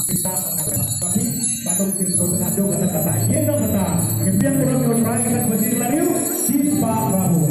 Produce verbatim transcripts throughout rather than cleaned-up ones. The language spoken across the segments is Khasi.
Kita akan dapat. Tapi, patut kita terus tengah dong kata-kata. Ye dong kata. Ngebiang kurang ngeutrai kita kebendil lariu. Di Pak Prabowo.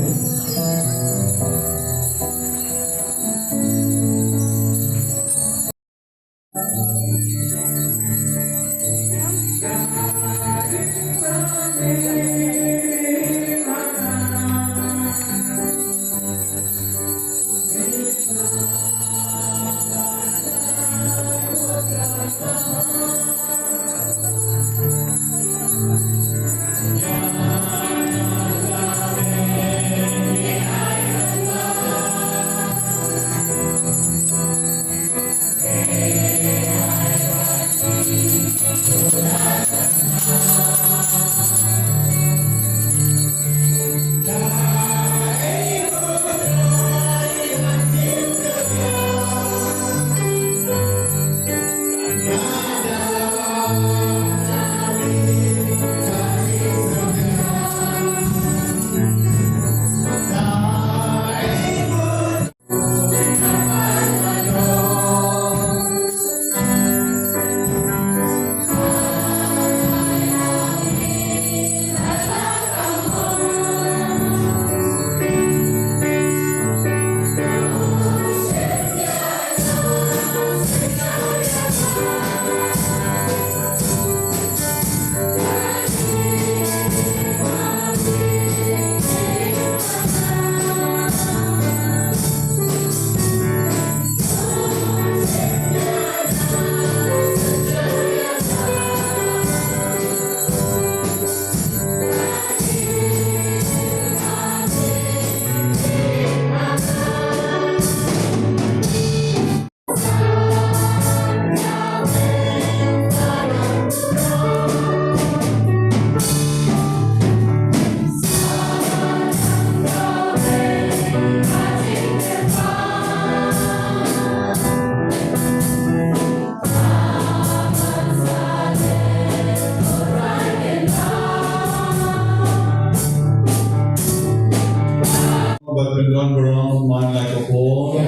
Bad pyndon burom man la ka por.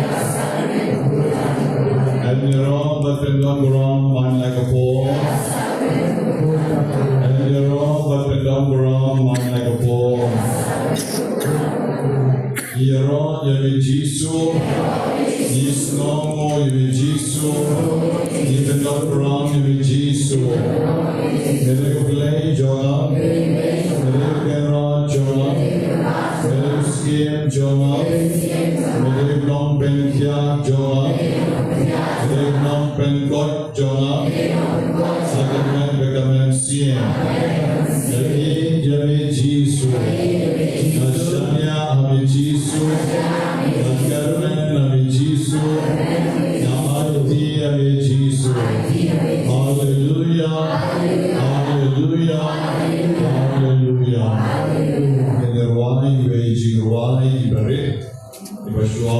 Em ïaroh bad pyndon burom man la ka por. Em ïaroh bad pyndon burom man la ka por. Ïaroh ïa me Jisu. Ngi sngewnguh ïa me Jisu. Ngi pyndon burom ïa me Jisu. Me dei u Blei jong nga. Me dei u Kynrad jong nga. Me dei u Syiem jong nga. Me dei u Nongpynkhiah jong nga. Me dei u Nongpynkhuid jong nga. Sa kyrmen bad kyrmen sien. Nga ïeit ïa me Jisu. Nga shaniah ha me Jisu. Nga kyrmen ha me Jisu. Nga aiti ïa me Jisu. Haleluia. Haleluia. Haleluia. Ngin ïa rwai iwei i jingrwai iba rit. Iba shuwa.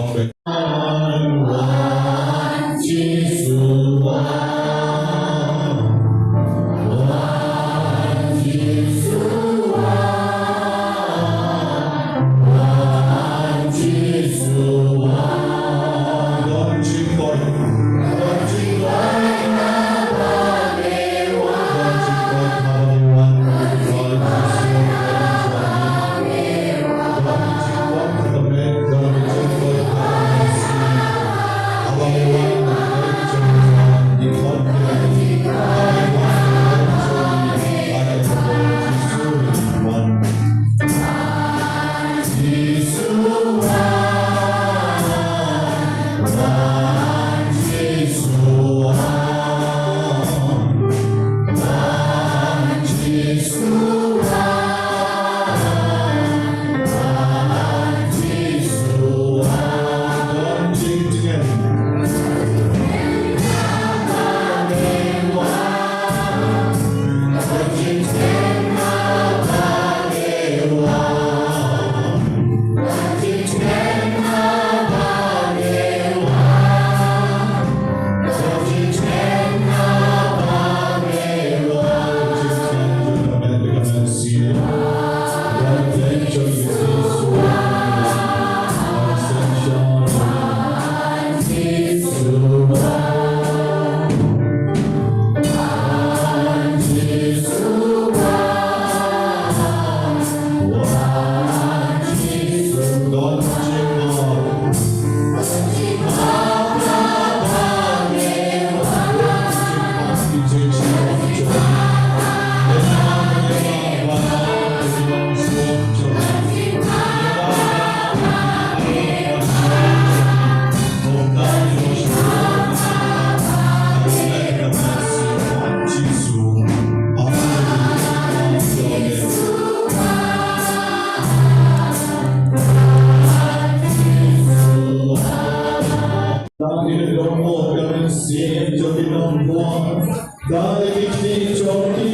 Dei ki kti jong ki,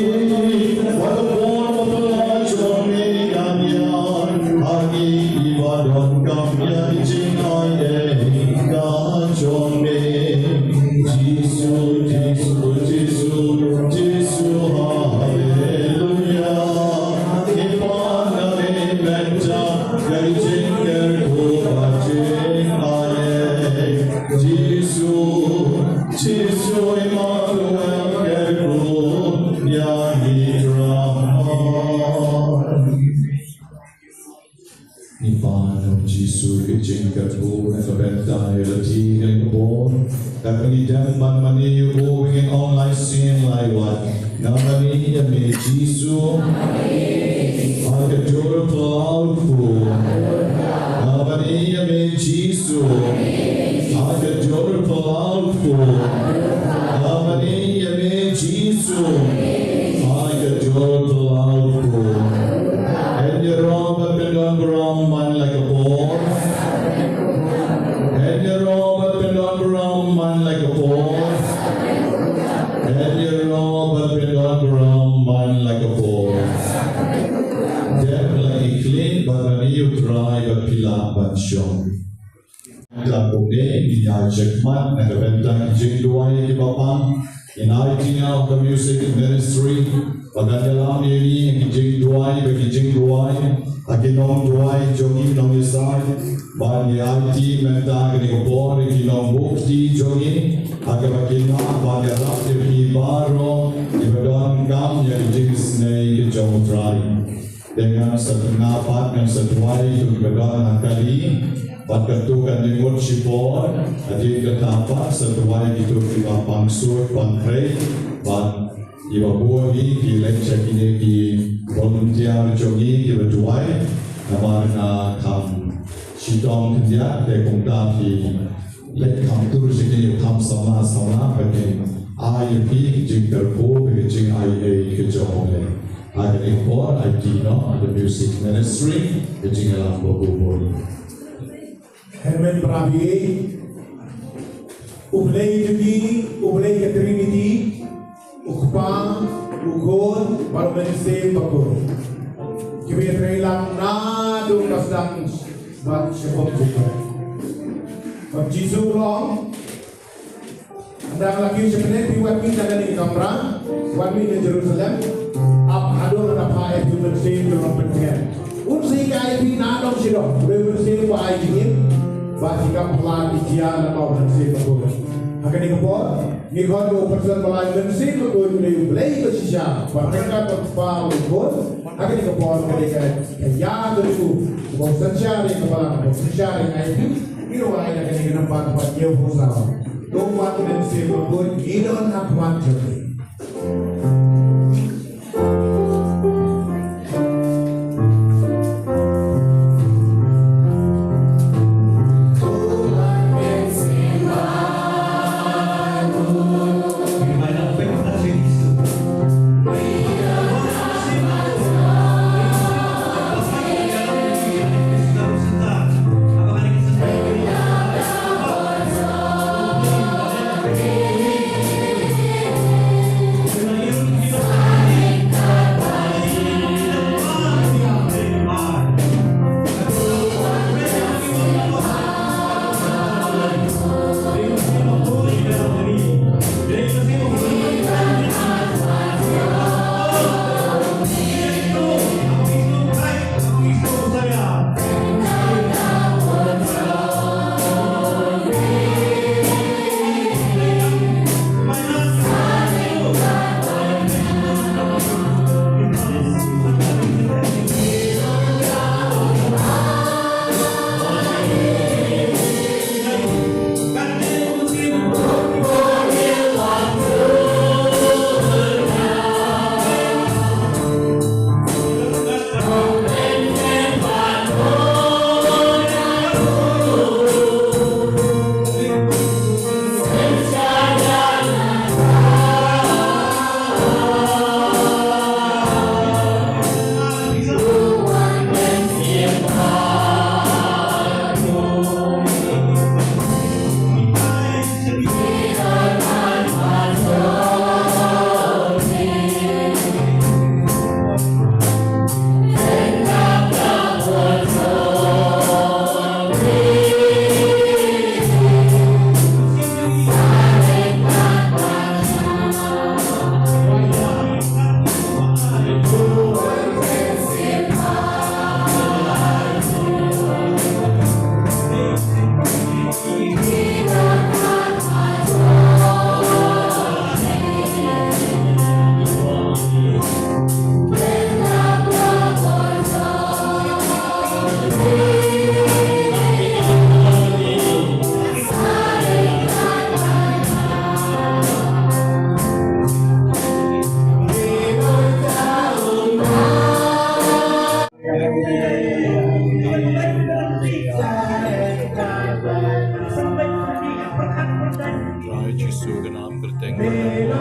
wat la bun wat la jong me kan ïa, ha ngi kiba donkam ïa ki jingai ei ka jong me. Jisu, Jisu, Jisu, Jisu, haleluya. Ngi pan na me mynta ïa ki jingkyrkhu bad jingai ei. Jisu, Jisu Immanuel, kyrkhu ïa ngi trai. Ngi pan ïa u Jisu ki jingkyrkhu na ka bynta ïa lade ha kane ka por. Katba ngi dang ban mane ïa u, ngin ong lai sien lai wat. Nga mane ïa me Jisu, ha ka dur phyllaw u kpu. Nga mane ïa me Jisu, ha ka dur phyllaw u kpu. Nga mane ïa me Jisu, ha ka dur phyllaw u kpu. Hynrei ban pyndon burom man la ka por. Hynrei ban pyndon burom man la ka por. Hynrei ban pyndon burom man la ka por. Dep la ki khlieh bad mane ïa u Trai bad phi lah ban shong. Te kumne ngin ïa shakmat na ka bynta ki jingduwai kiba pang. Ngin aiti ïa ka music ministry ba kan ïalam ïa ngi ki jingduwai bad ki jingrwai. Ha ki nongduwai jong ngi nongïasaid, ba ngin aiti mynta kane ka por ïa ki nongbuh kti jong ngi, ha kaba kin lah ban ïarap ïa phi baroh kiba donkam ïa ki jingisynei ki jong u Trai. Te ngan sa, nga pat ngan sa duwai ïa kito kiba don ha kali. Bad katto kan ïa mut shipor, hadien kata pat sa duwai ïa kito kiba pang suit pang khrei. Bad kiba bun hi ki leit sha kine ki volunteer jong ngi kiba duwai. Namar nga kham shitom khyndiat, te kumta phi leit kham tur sha kine, kham samla samla, ba kin ai ïa phi ki jingkyrkhu, ki jingai ei ki jong U Blei. Ha kane ka por aiti noh ha ka music ministry ka jingïalam ba bun. Hynmen para bangeit, U Blei jong ngi, U Blei ka Trinity, U Kpa, U Khun bad U Mynsiem Bakhuid. Kiba ïatrei lang naduh ba sdang bad shaphang jong U Blei. Bad Jisu u ong, ynda la kiew sha pyrthei, phi wat mih na kane ka kamra, wat mih na Jerusalem, ap haduh lada phah ïa phi U Mynsiem jong U Nongpynkhiah. Un sa hikai ïa phi nadong shadong, U Mynsiem ba ai jingim, bad phi kam pynlait ki jia namar U Mynsiem Bakhuid. Ha kane ka por, ngi khot ïa u person ba lai Mynsiem Bakhuid, U Blei, U Blei ba shisha, ba ryngkat bad U Kpa bad U Khun. Ha kane ka por ka dei ka ïa ka dei u, u ba synshar ïa ka balang, u ba synshar ïa ka I P. Ngi ruh ai na kane ka namba ba ïa u ba sawa. To wan Mynsiem Bakhuid, ngi don ha khmat jong phi.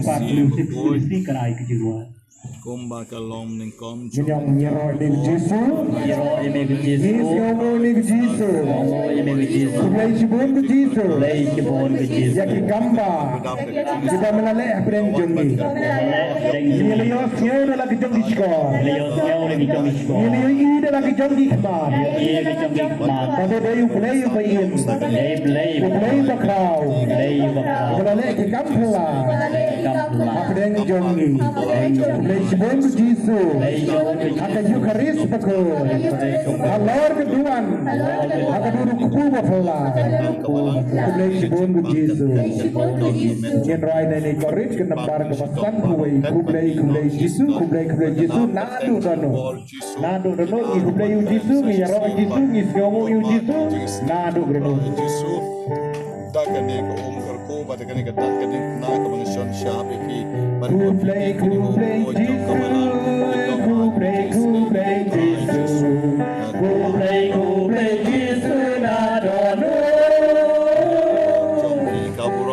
kyrpad, ka lynti ka rai ka jingwan. Kumba ka long nyngkong. Ngin ïaroh ïa me ko Jisu. Ïaroh ïa me ko Jisu. Ngin ïaroh ïa me ko Jisu. Ïaroh ïa me ko Jisu. Khublei shibun ko Jisu. Khublei shibun ko Jisu. Ïa ki kam ba kiba me la leh hapdeng jong ngi. Ngi la ïohsngew na la ki jong ki shkor. Ngi la ïohsngew na la ki jong ki shkor. Ngi la ïohi da la ki jong ki khmat. Ngi la ïohi da la ki jong ki khmat. Ba dei U Blei uba im. Dei U Blei. U Blei uba khraw. U Blei uba khraw. Uba la leh ki kam phylla. Hapdeng jong ngi. Khublei shibun ko Jisu. Ha ka Eukharist bakhuid. Halor ka duwan. Ha ka dur u kpu ba phylla. Khublei shibun ko Jisu. Ngin rai na kane ka rit ka nambar kaba sanphew wei. Khublei, khublei Jisu, khublei, khublei Jisu. Naduh naduh. Naduh naduh ngi khublei ïa u Jisu, ngi ïaroh ïa u Jisu, ngi sngewnguh ïa u Jisu. Naduh naduh. Jisu. Da kane ka um kyrkhu bad da kane ka dak ka diengphna kaba ngi shon shap ïa phi. Khublei, khublei Jisu, khublei, khublei Jisu. Khublei, khublei Jisu, naduh naduh.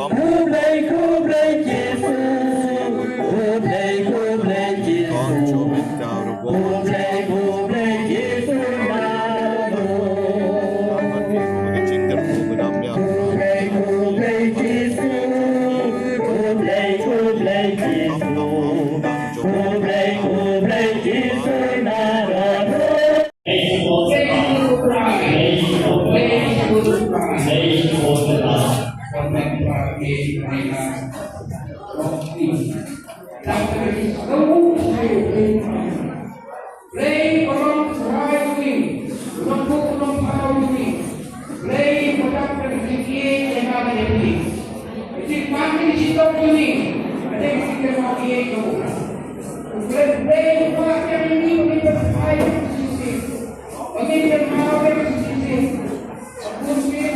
Khublei, khublei Jisu, khublei, khublei Jisu. Khublei, khublei Jisu, naduh naduh. Khublei, khublei Jisu, khublei, khublei Jisu. Khublei, khublei Jisu, naduh naduh. Blei ba long Trai jong ngi, long Bup long Pynpaw jong ngi. Blei ba dap ka jingïeit ïa nga bad ïa phi. Ka jingpang ka jingdom jong ngi ka dei ka jingkynmaw ïeit jong u Blei. U Blei, Blei u kwah ïa ngi ba ngin pynphai ïa ka jingshisha, ba ngin kynmaw ïa ka jingshisha. Bun sien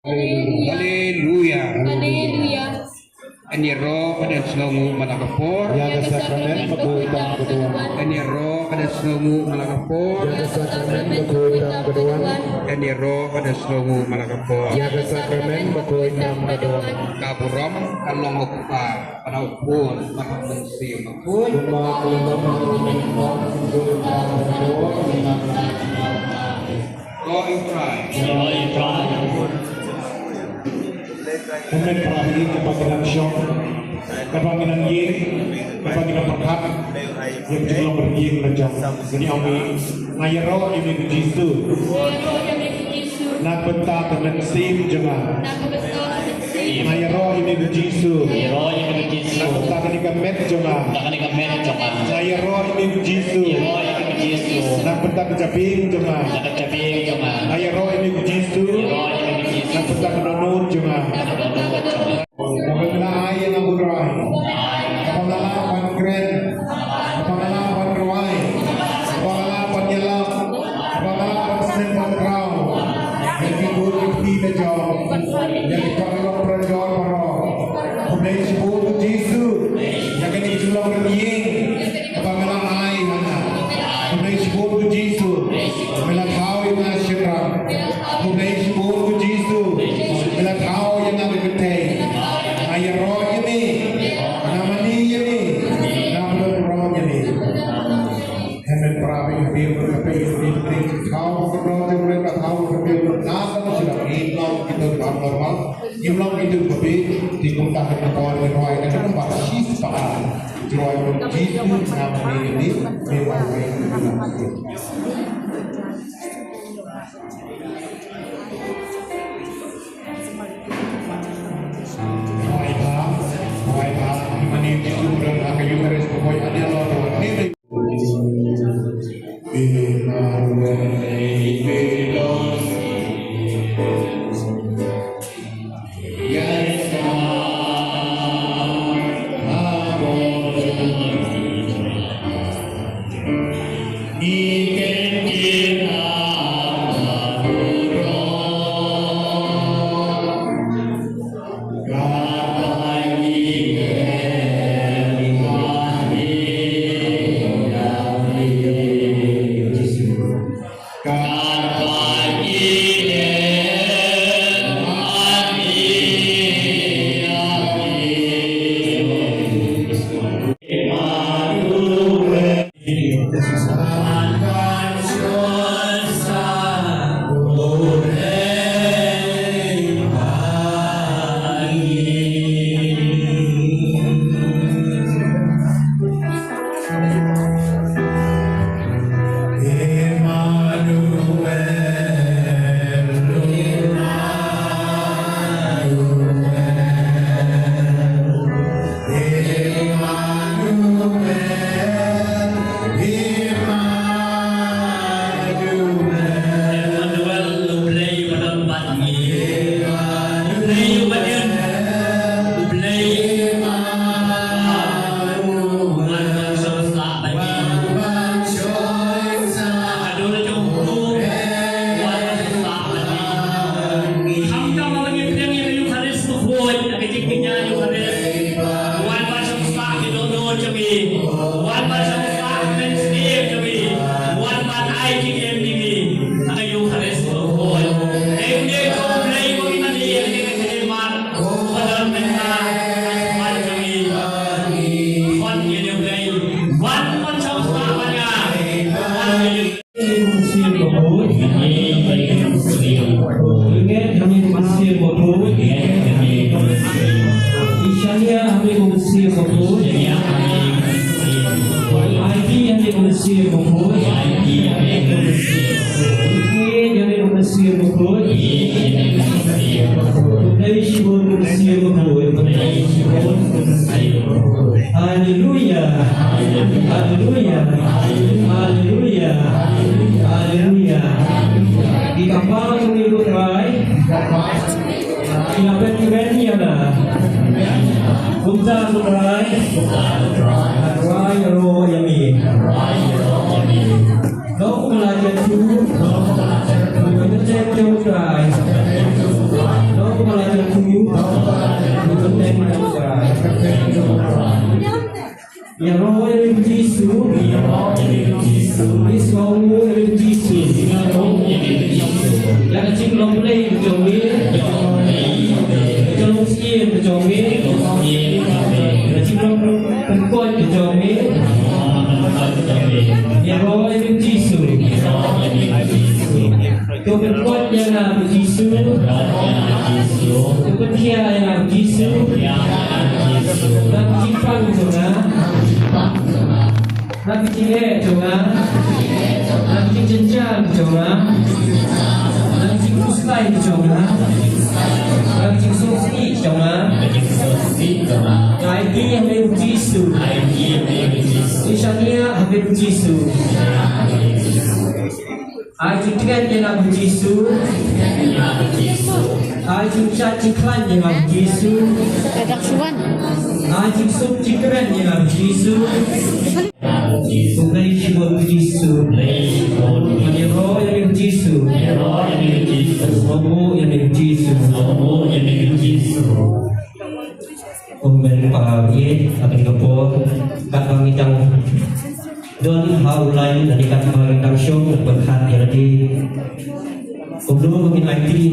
Haleluya. Haleluya. Ngan ïaroh bad ngan sngewnguh man la ka por. Ïa ka sakramen ba khuid tam ka duwan. Ngan ïaroh bad ngan sngewnguh man la ka por. Ïa ka sakramen ba khuid tam ka duwan. Ngan ïaroh bad ngan sngewnguh man la ka por. Ïa ka sakramen ba khuid tam ka duwan. Ka burom ka long u Kpa, bad u Khun, bad u Mynsiem Bakhuid. Kumba ka long ka burom ka long u Kpa, bad u Mynsiem Bakhuid. Ko Israel. Ko Israel. Kumne para bangeit, kaba ngi nang shong, kaba ngi nang ïeng, kaba ngi nang pyrkhat ïa ka jinglong ïing la jong ngi, nga ïaroh ïa me ko Jisu na ka bynta ka mynsiem jong nga. Nga ïaroh ïa me ko Jisu na ka bynta kane ka met jong nga. Nga ïaroh ïa me ko Jisu na ka bynta ka jabieng jong nga. Nga ïaroh ïa me ko Jisu na ka bynta ka dohnud jong nga. Kaba me la ai ïa nga ko Trai, kaba nga lah ban kren, kaba nga lah ban rwai, kaba nga lah ban ïalam, kaba nga lah ban snem ban khraw ïa ki bun ki kti la jong, ïa ki paralok parajor baroh. Khublei shibun ko Jisu ïa kane ka jinglong ïing kaba me la ai ha nga. Khublei shibun ko Jisu, me la thaw ïa nga shynrang. Khublei shibun ko Jisu, me la thaw ïa nga da ka kyrteng. Nga ïaroh ïa me, nga mane ïa me, nga pynburom ïa me. Hynmen para bangeit, ka pei ka pei ka thaw ka pynburom ïa me, ka thaw ka pynburom ïa me. Ngim long kito kiba abnormal, ngim long kito kiba bieit, te kumta ha ka por ngi rwai ka namba shispah ar. Rwai ko Jisu, nga mane ïa me, me wan wei. Wan ban shong sah ki dohnud jong ngi. Wan ban shong sah ki mynsiem jong ngi. Wan ban ai jingim ïa ngi ha ka Eucharist bakhuid. Dei une U Blei uba ngi mane ïa ngi ka jingmut, uba don mynta, ha khmat jong ngi. Khot ïa U Blei. Wan ban shong sah bad nga. Khot ïa U Mynsiem Bakhuid. Ngeit ha U Mynsiem Bakhuid. Ngi shaniah ha U Mynsiem Bakhuid. Ngi aiti ha U Mynsiem Bakhuid. Ngi ïeit ha U Mynsiem Bakhuid. Khublei shibun U Mynsiem Bakhuid. Haleluya. Haleluya. Haleluya. Haleluya. Ki kpa jong ngi, ko Trai, ki la pynkmen ïa nga. Kumta, ko Trai, ko Trai, ïaroh ïa ngi. Dei ba la jia tu, dei ba la jia tu, dei ba la jia tu, dei ba la jia tu, dei ba la jia tu, dei ba la jia tu. Ïaroh ïa U Jisu. Ïaroh ïa U Jisu. Isynei ïa U Jisu. Isynei ïa U Jisu. Ïa ka jinglong Blei jong ngi. Ïa ka jinglong Syiem jong ngi. Ïa ka jinglong Pynkoit jong ngi. Ïaroh ïa U Jisu. To pynkhiah ïa nga, ko Jisu. To pynkhiah ïa nga, ko Jisu. Na ka jingpang jong nga. Na ka jingeh jong nga. Na ka jingjynjar jong nga. Na ka jingkhuslai jong nga. Na ka jingsngewsih jong nga. Nga aiti ha U Jisu. Ngi shaniah ha U Jisu. Ai jingkren ïa nga, ko Jisu. Ai jingshad jingkhlaiñ ïa nga, ko Jisu. Ai jingsuk jingkren ïa nga, ko Jisu. Khublei shibun, ko Jisu. Ngan ïaroh ïa me, ko Jisu. Sngewbha ïa me, ko Jisu. Amen. Para ïeit, ha kane ka por, katba ngi dang don ha u lain, lane katba ngi dang shong, pyrkhat ïa lade. Kumno ba ngin aiti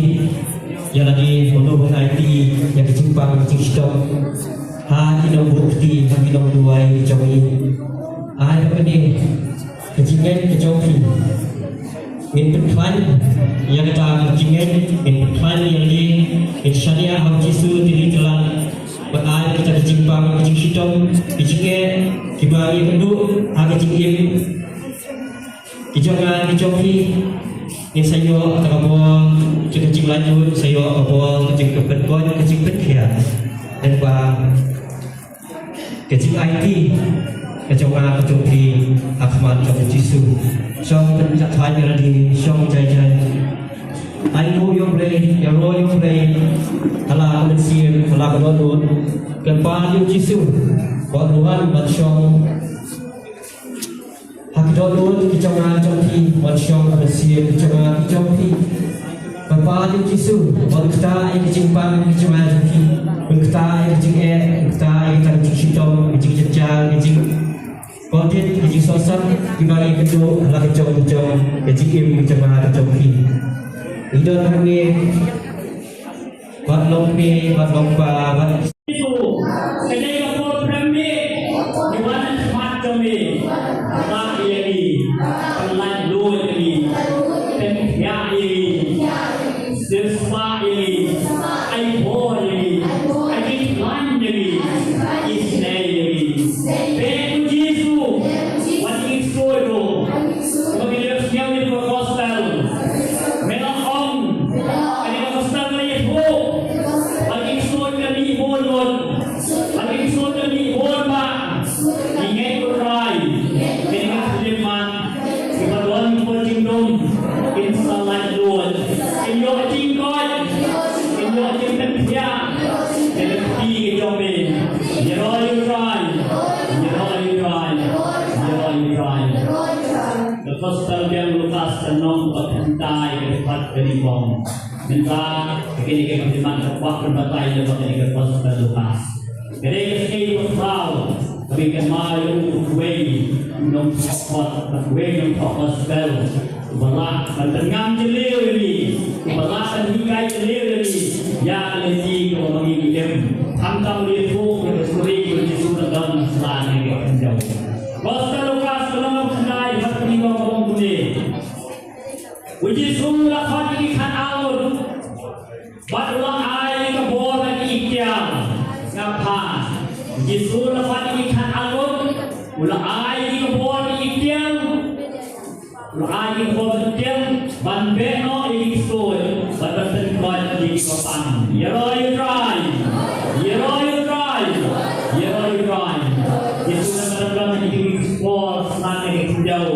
ïa lade, kumno ba ngin aiti ïa ka jingpang jingshitom ha ki nongbud kti, ha ki nongduwai jong ngi. Ai ba kane ka jingngeit ka jong phi, ngin pynkhlaiñ ïa kata ka jingngeit, ngin pynkhlaiñ ïa lade, ngin shaniah ha U Jisu tylli tyllan. Bad ai kata ka jingpang ka jingshitom, ka jingeh, kiba ïakynduh ha ka jingim ki jong nga ki jong phi. Ngin sa ïoh kata ka bor jong ka jinglaitluid, sa ïoh ka bor ka jingpynkoit, ka jingpynkhiah. Dei ba ka jingaiti ka jong nga ka jong phi ha khmat jong U Jisu. Shong pynjah thaw ïa lade, shong jai jai. Ai nguh ïa U Blei, ïaroh ïa U Blei ha la ka mynsiem, ha la ka dohnud. Kyrpad ïa U Jisu ba un wan ban shong ha ki dohnud ki jong nga jong phi, ban shong ha ka mynsiem ki jong nga ki jong phi. Kyrpad ïa U Jisu ba un ktah ïa ka jingpang ki jong nga jong phi, ba un ktah ïa ka jingeh, ba un ktah ïa ka jingshitom, ka jingjynjar, ka jingkordit, ka jingsohsat kiba ïakynduh ha la ka jong ka jong ka jingim ki jong nga ki jong phi. Ngi don hangne bad longkmie bad longkpa bad Jisu, ka dei ka por prem me, ngi wan ha khmat jong me. Ba ïa ngi Pynlait luid ïa ngi. Pynkhiah ïa ngi. Siewspah ïa ngi. Ai bor ïa ngi. Ai jingkhlaiñ ïa ngi. Isynei ïa ngi. Bad U Jisu, wat ngi ksuid ruh. Ba ngi leh sngewthuh ïa ka gospel. Me la ong, kane ka gospel ka la ïathuh. Ba ngi ksuid ka mih bun lut. Ba ngi ksuid ka mih bun bah. Ngi ngeit U Trai. Kane ka khlieh man. Kiba don ki por jingdum kin sa lait luid, kin ïoh jingkoit, kin ïoh jingpynkhiah. Ka lynti ka jong me. Ïaroh ïa U Trai, ïaroh ïa U Trai, ïaroh ïa U Trai. Ka gospel jong u Lukas ka lynnong ba khyndai, ka dkhot kaba nyngkong. Mynta kine ki khlieh man ka kwah pynbatai ïa kane ka gospel Lukas. Ka dei ka sngi kaba khraw, kaba kynmaw ïa u kawei u nongthoh kot, u kawei u nongthoh gospel, uba lah ban pynngam jylliew ïa ngi, uba lah ban hikai jylliew ïa ngi ïa ka lynti kaba ma ngi ngi im. Khamtam u ïathuh ïa ka story ba U Jisu u la don sha kane ka khyndew. Gospel Lukas ka lynnong kaba khyndai, dkhot kaba nyngkong ka ong kumne. U Jisu u la khot ïa ki khatar ngut bad u la ai ka bor ïa ki ikhtiar. Ngam phai. U Jisu u la khot ïa ki khatar ngut, u la ai ïa ki ka bor ïa ki ikhtiar. U la ai ïa ki ka bor ïa ki ikhtiar ban beh noh ïa ki ksuid bad ban pynkoit ïa ki bapang. Ïaroh ïa U Trai. Ïaroh ïa U Trai. Ïaroh ïa U Trai. Jisu u la kyrpad ïa ki por sha kane ka khyndew.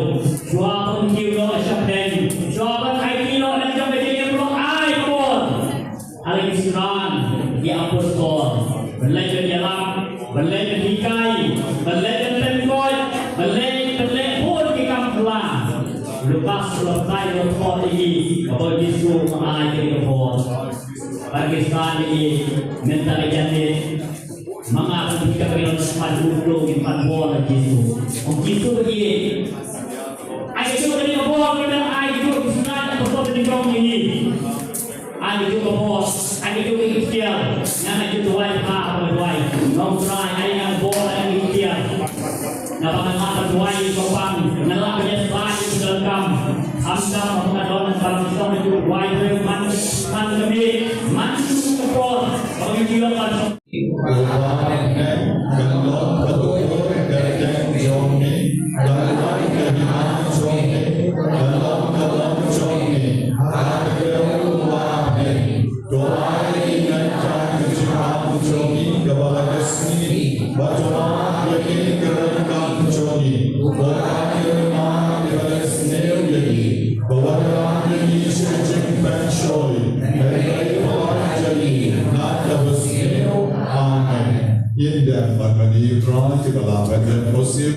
Shuwa ban kiew noh sha pdeng, shuwa ban aiti noh na jong ka jingim, u la ai ka bor ha la ki synran, ki apostol, ban leit ban ïalap, ban leit ban hikai, ban leit ban pynkoit, ban leit ban leh bun ki kam phylla. Lukas u la batai, u la thoh ïa ngi ba U Jisu u la ai ka bor. Bad ki synran ïa ngi mynta ka janmiet. Ma nga, kum kita ki long smat, u dei ki smat bor na Jisu. Ong Jisu ba ïeit. Ai ka juk kane ka bor, kane ai ka juk, smat ka bor, kane ka bor ïa ngi. Ai ka juk ka bor, ai ka juk ka ikhtiar. Nga nga ju duwai, ha, nga duwai. Nongtrai, ai nga bor, ai ka ikhtiar. Naba nga lah ban duwai ïa ki bapang, nga lah ban ïatai ïa ki donkam. Khamtam ba nga don, nga don, nga ju duwai, man, man ka miet, man ka por, ba nga ju ïoh ban Amen. Ïndem bad ma ngi, U Trai, kiba lah ban ïeng ïa u siem.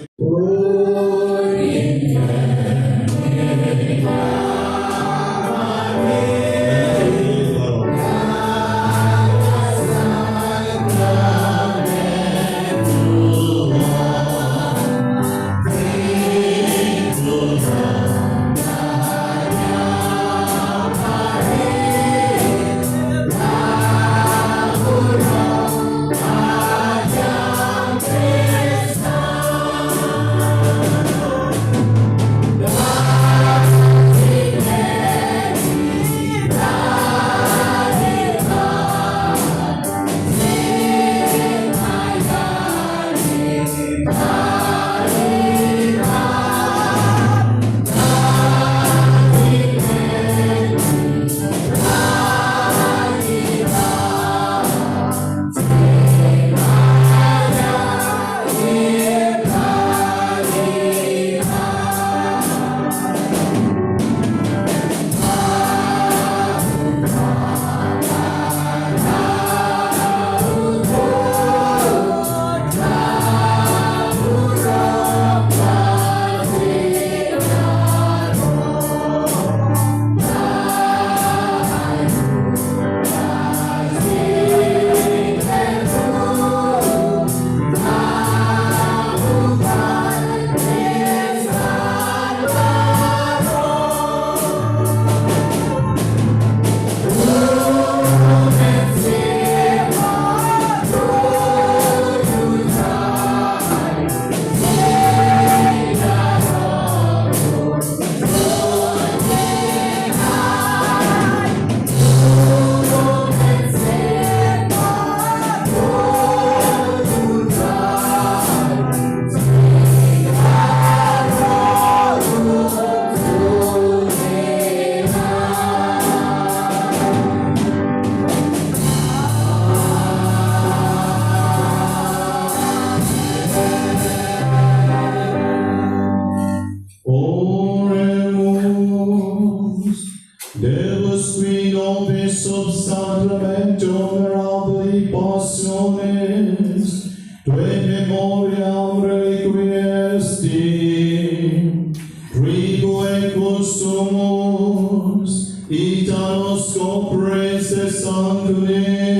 Somos, y danos copres de sanguinis,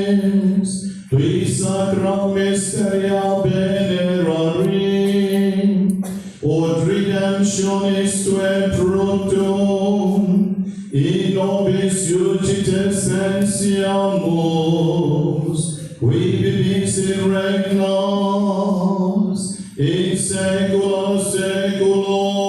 y sacra mysteria venerarim, ut redemptionis tuae protum, in nobis iudites sentiamus, qui vivis et regnas in saecula saeculorum.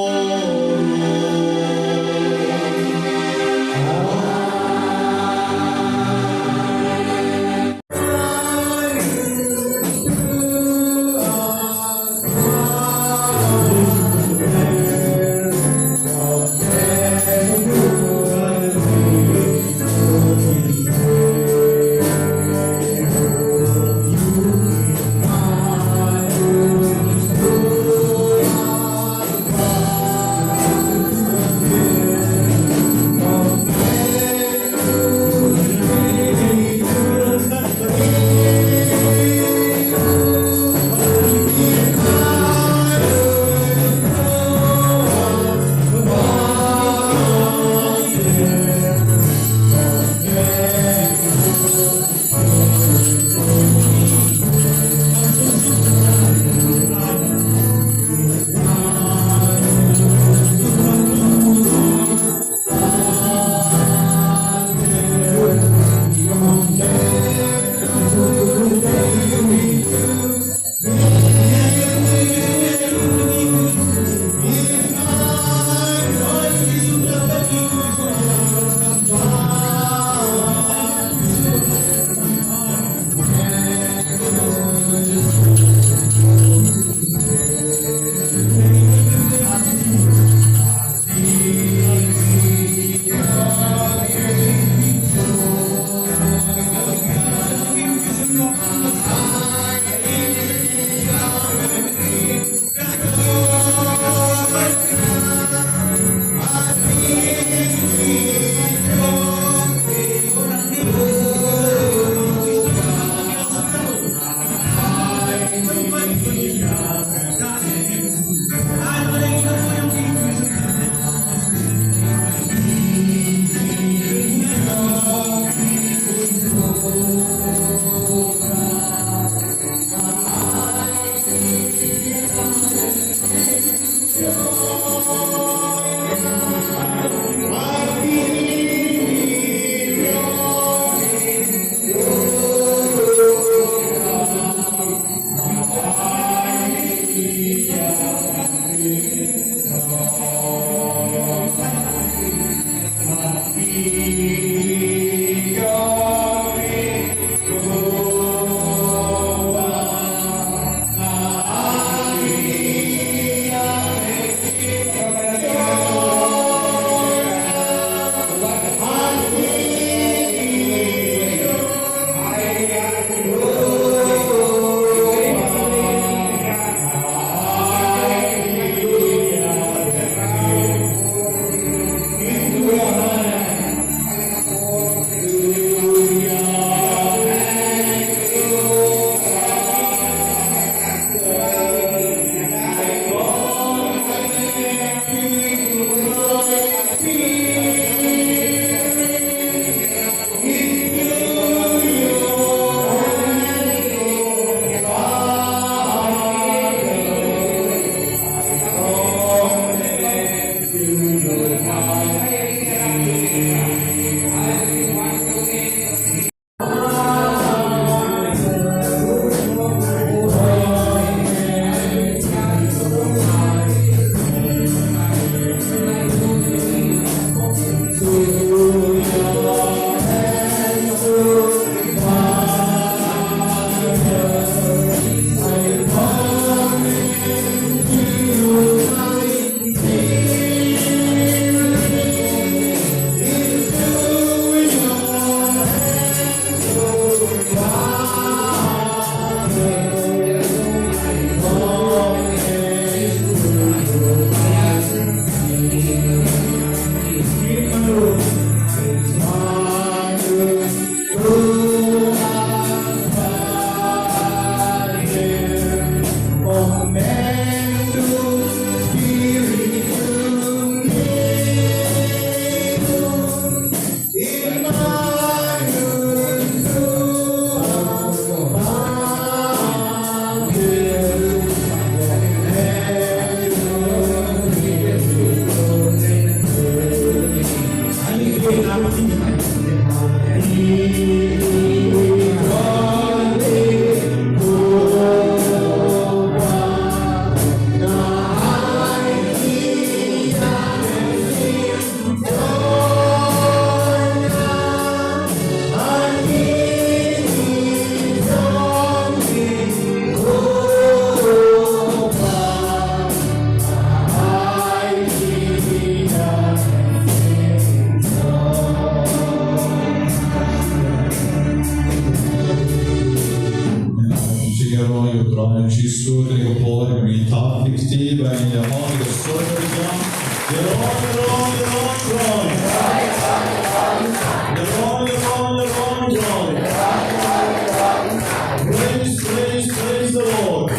Praise, praise, praise the Lord.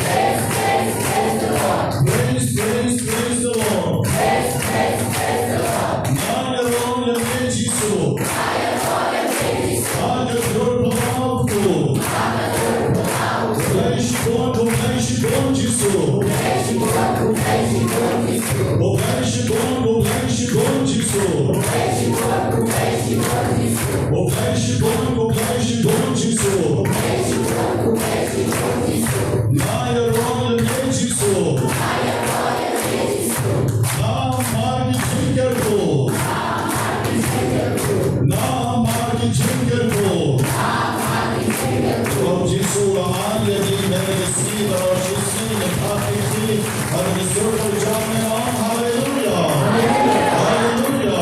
Praise, praise, praise the Lord. Nga ïaroh ïa me Jisu. Ha ka dur phyllaw ko. Khublei shibun, khublei shibun Jisu. Khublei shibun, khublei shibun Jisu. Khublei shibun, khublei shibun Jisu. Nga ïaroh ïa me Jisu. Namar ki jingkyrkhu. Namar ki jingkyrkhu. Ong Jisu, nga ai ïa ki, mynta ka sngi baroh shi sngi, nga phah ïa ki ha ka sur ka jong me. Ong haleluya. Haleluya.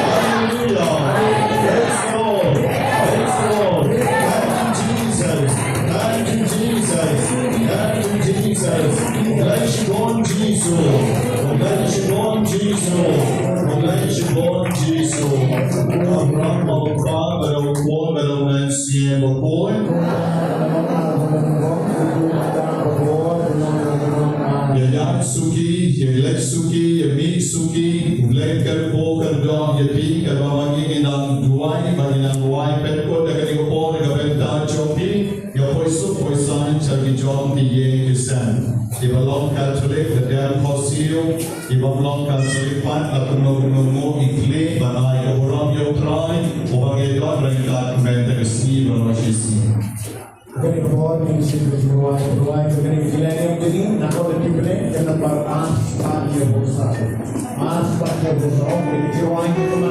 Haleluya. Praise the Lord. Praise the Lord. Thank you, Jesus. Thank you, Jesus. Thank you, Jesus. Khublei shibun Jisu. Khublei shibun Jisu. Khublei shibun Jisu. Abraham, Abraham, Abraham, Abraham, Abraham, Abraham, Ïa ïaid suki, ïa leit suki, ïa mih suki, U Blei un kyrkhu kyrdoh ïa phi, katba ma ngi ngi nang duwai, ba ngi nang duwai pynban kut ha kane ka por, ha ka bynta jong phi, ïa poi suk poi saiñ sha ki jong ki ïing ki sem. Kiba long Katholik, da dep khohsiew, kiba ym long Katholik pat, la kumno kumno mo i khlieh, ban ai ka burom ïa U Trai, uba ngi don ryngkat mynta ka sngi bad mynta ka sngi. Kane ka por ngin sa pynduwai, pynduwai, kane ka jingïaid jingim, na ka bynta U Blei, ka nambar ar spah hynñiew phew saw. Ar spah hynñiew phew saw, kane ka jingïaid jingim.